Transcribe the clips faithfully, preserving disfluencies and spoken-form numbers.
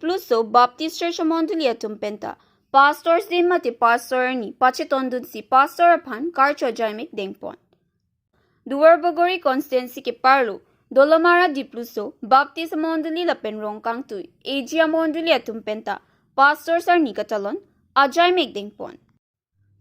Dipluso Baptist Church amondoli atum penta Pastors Day mate Pastor arni pachetondunsi Pastor aphan karcho ajaimek dengpon. Duar Bagori constituency keparlo Dolamara Dipluso Baptist amondoli lapen Rongkangtui A G amondoli atum penta Pastors arni katalon ajaimek dengpon.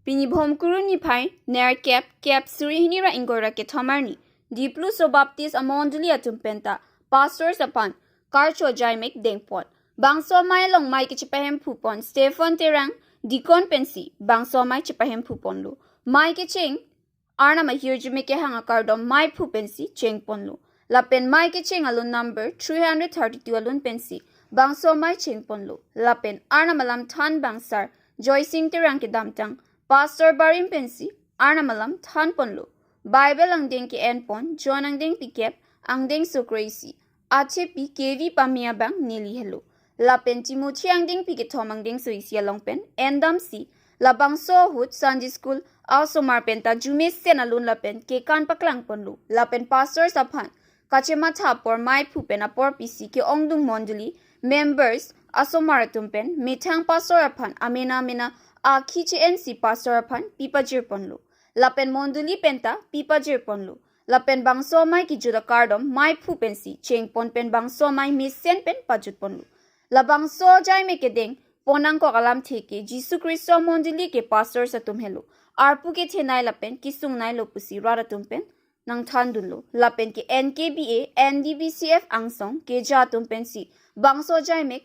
Pini Bhomkuru niphai nerkep kep suri hini ra ingkoi ra kethom arni Dipluso Baptist amondoli atum penta Pastors aphan karcho ajaimek dengpon. Bangso amei along mei kechepahemphupon Stephen Terang Deacon pensi bangso amei chepahemphuponlo. Mei kecheng Arnam ahirjume kehang akardom meiphu pensi chengponlo. Lapen mei kecheng alun number three hundred thirty-two alun pensi bangso amei chengponlo. Lapen Arnam alam than abang Sar Joysing Terang kedamtang Pastor Barim pensi Arnam alam thanponlo. Bible angdeng ke-enpon John angdeng pikep angdeng sokre isi achepi K V pame abang neli helo. Lapen Timothy angdengpi kethom angdengso isi along pen endamsi labangso ahut Sunday School asomar penta arjumesen alun lapen kekan paklangponlo. Lapen Pastors aphan kachematha apor meiphu pen apor pisi ke-ongdung mondoli members asomar atum pen methang Pastor aphan amena amena akhi che-ensi Pastor aphan pipajirponlo. Lapen mondoli penta pipajirponlo. Lapen bangso amei kejut akardom meiphu pensi chengpon pen bangso amei mesen pen pajutponlo. Labangso ajaimek kedengpon nangkok alamthe ke Jisu Khristo amondoli ke Pastors atum helo. Arpu kethenei lapen kesungneilo pusi rat atum pen nangthandunlo. Lapen ke N K B A, N D B C F angsong keja atum pensi bangso ajaimek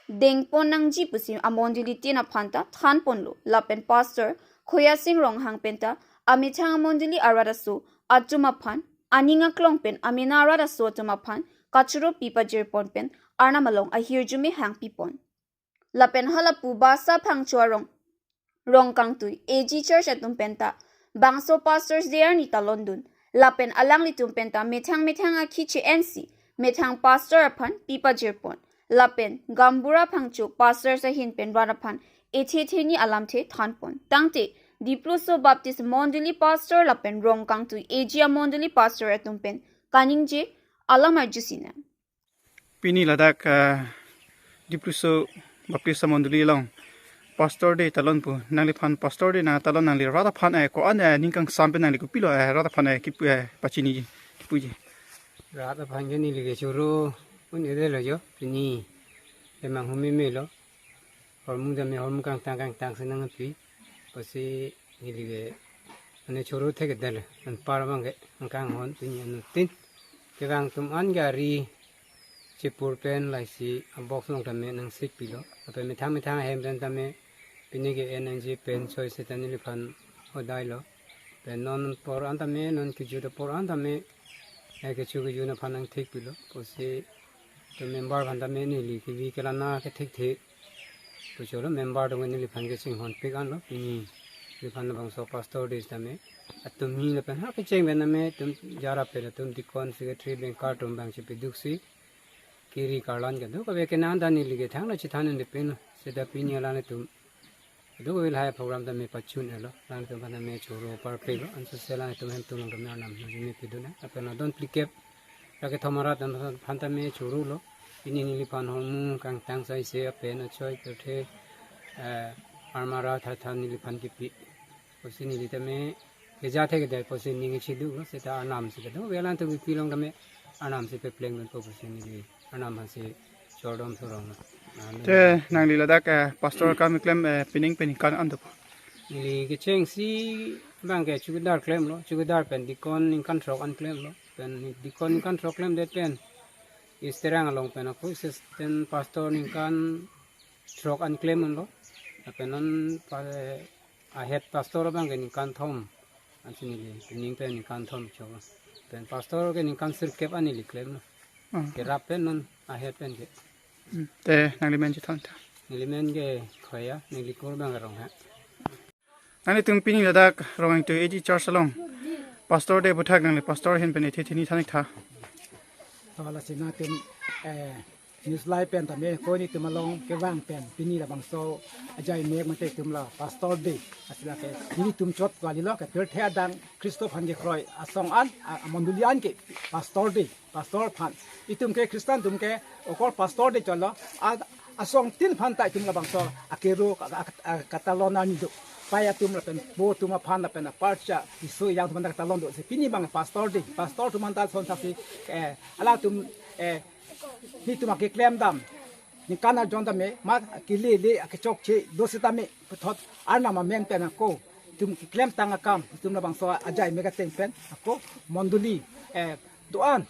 dengpon nangji pusi amondolitin aphanta thanponlo. Lapen Pastor Khoyasing Ronghang penta amethang amondoli arat aso atum aphan aning aklong pen amena arat aso atum aphan kachoro pipajirpon pen Arnam along ahirjume hangpipon. Lapen halapu Basa Phangcho arong Rongkangtui A G Church atum penta bangso Pastors Day arni talondun. Lapen alanglitum penta methang methang akhi che-ensi methang Pastor aphan pipajirpon. Lapen Gambura Phangcho Pastors ahin pen rat aphan ethe theni alamthe thanpon. Tangte Dipluso Baptist mondoli Pastor lapen Rongkangtui A G amondoli Pastor atum pen kaningje alam arjusinang. Pini ladak, ah, Dipluso Baptist amondoli along Pastor Day talon pu. Nangliphan Pastor Day nangtalon, nangli rat aphan, eh, ko-an, eh, ning kangsam pen nangli kopilo, eh, rat aphan, eh, kipu, eh, pachini kipuji. Rat aphan ke neli ke choro un-edetlo jo, pini emang humi melo. Hormu tame hormu kangtang kangtang si nangpi. Pusi neli ke ane choro thekdetlo. Anpar abang ke angkang hon pini anuttin. Kevang atum an gari chepur pen laisi a-box along tame nangsikpilo. Lapen methang methang ahem pen tame pini ke N N G pen choi seta neliphan hodailo. Pen non apor an tame, non kejut apor an tame, eh, kecho kejun aphan nangthikpilo. Pusi to member aphan tame neli kevi kelana kethekthe pucholo, member atum neliphan kachinghonpik anlo. Pini neliphan labangso Pastor Day tame atum hi lapen ha kecheng pen tame atum jara pen atum deacon, secretary, banker atum abang chepeduksi kiri karlan kadokave kenan ta neli ke thangno chethan-un-e pen. Seta pini alanglitum kadokave lahai program tame pachun-elo, alanglitum aphan tame choro parpiklo. Ansose alanglitum hemtun along tame Arnam ahirjume pidun-e. Lapen adon phlikep ra kethom arat aphan tame chorolo. Pini neliphan hormu kangtang saise apen achoi pirthe, eh, almara thatha neliphan kipi. Pusi neli tame keja thekdet pusi ning chiduklo, seta Arnam si kadokave alanglitum kipi along tame Arnam si pepleng dunpo pusi neli Arnam aphansi chordom choronglo. Te nangli ladak, eh, Pastor akam keklem, eh, pining pen ningkan an dopo? Neli kechengsi abang ke chowkidar klemlo, chowkidar pen deacon ningkan throk an klemlo, pen deacon ningkan throk klemdet pen East Terang along pen ako assistant pastor ningkan throk an klem unlo. Lapen non pa, eh, a-head pastor abang ke ningkan thom ansi neli, pining pen ningkan thom chok. Pen pastor ke ningkan sirkep an neli klemlo. Hmm. Kerap pen non a-head pen ke. Hmm. Te nangli men chethantha? Neli men ke Khoya, neli kur abang ke Ronghang. Nanglitum pini ladak Rongkangtui A G Church along Pastor Day aphuthak nangli Pastor ahin pen ethe theni than-iktha. To lasi nangtum, eh, news live pen tame ko nelitum along kevang pen pini labangso ajaimek mate itum la Pastor Day. Lasi lake nelitum chot kalilo ke pirthe adang Khristo aphan kekroi asong an, a, amondoli an ke Pastor Day, Pastor aphan. Itum ke Christian atum ke okor Pastor Day cholo, a, Asong tin aphan ta itum labangso akero ka-, ka-, ka-, katalon arni do. Pai atum lapen po atum aphan lapen aparcha iso yang atum aphan ta katalon do. Si pini abang Pastor Day, Pastor atum aphan ta asonthak si, eh, alangtum, eh, netum akeklem dam, ningkan arjon tame, mat kelele akechokche do setame, puthot Arnam amen pen ako itum keklemtang akam, itum labangso ajaimek ateng pen ako mondoli, eh, do-an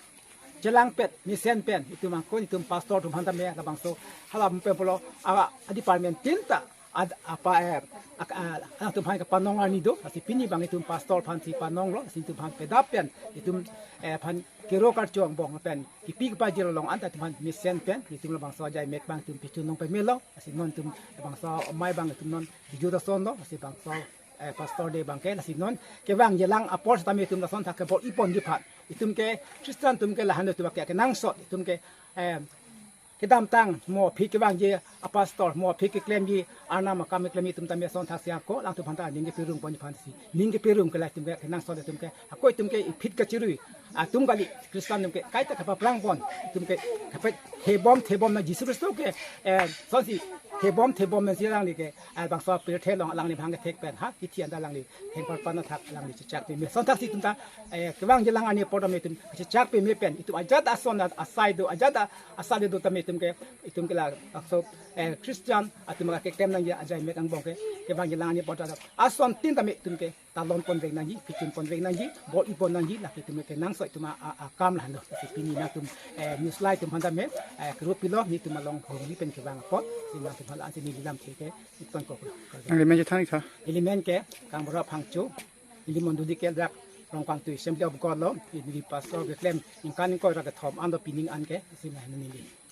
chelangpet mesen pen itum ako, itum pastor atum aphan tame labangso hala pen pulo a, a department tin ta ad-, apa, eh, ak-, a, atum aphan kapanong arni do. Lasi pini abang itum pastor aphan si panonglo, lasi itum aphan pedap pen itum, eh, aphan kero karcho angbong pen kipi kepajir along anta itum aphan mesen pen itum labangso ajaimek abang itum pichun long pemelo. Lasi non itum labangso amei abang itum non video ta sonlo, lasi bangso, eh, Pastor Day abang ke, lasi non kevangji alang apor setame itum lasonthak ke bor-iponji aphan, itum ke Christian atum ke lahenlo, itum ke kenangsot, itum ke, eh, kedamtang mo aphi kevangji apastor, mo aphi keklemji Arnam akam keklemji atum tame asonthak si ako alangtum aphan ta ning keperung ponji aphan si, ning keperung ke la itum ke kenangsot, itum ke ako itum ke iphit kachirui atum kali, Christian atum ke kaita kapaphrang pon, itum ke kape thebom thebom na Jisu Khristo ke, eh, sonsi thebom thebom na si alangli ke, eh, bangso pirthe along alangli bhang kethek pen ha kithi anta alangli thengparpan athak alangli chechak peme. Asonthak si itum ta, eh, kevangji alang arni apor tame itum chechak peme pen itum ajat ason asai do, ajat a-, asai do tame itum ke, itum ke labangso, eh, Christian atum akeklem nangji ajaimek angbong ke kevangji alang arni apor ta ason tin tame itum ke talon ponvek nangji, pichun ponvek nangji, bor-ipon nangji, lake itum kenangsot itum a, a, akam lahenlo. Lasi pini nangtum, eh, news live atum aphan tame, eh, kero pilo, netum along hongji pen kevang apot, si nangtum hala ansi neli lamthe ke iton kok. Nangli men chethan tha. Neli men ke Kangbura Phangcho, neli mondoli ke dak Rongkangtui Assembly of God lo, neli pastor keklem ningkan ingkoi ra kethom an do pining an ke, si neli.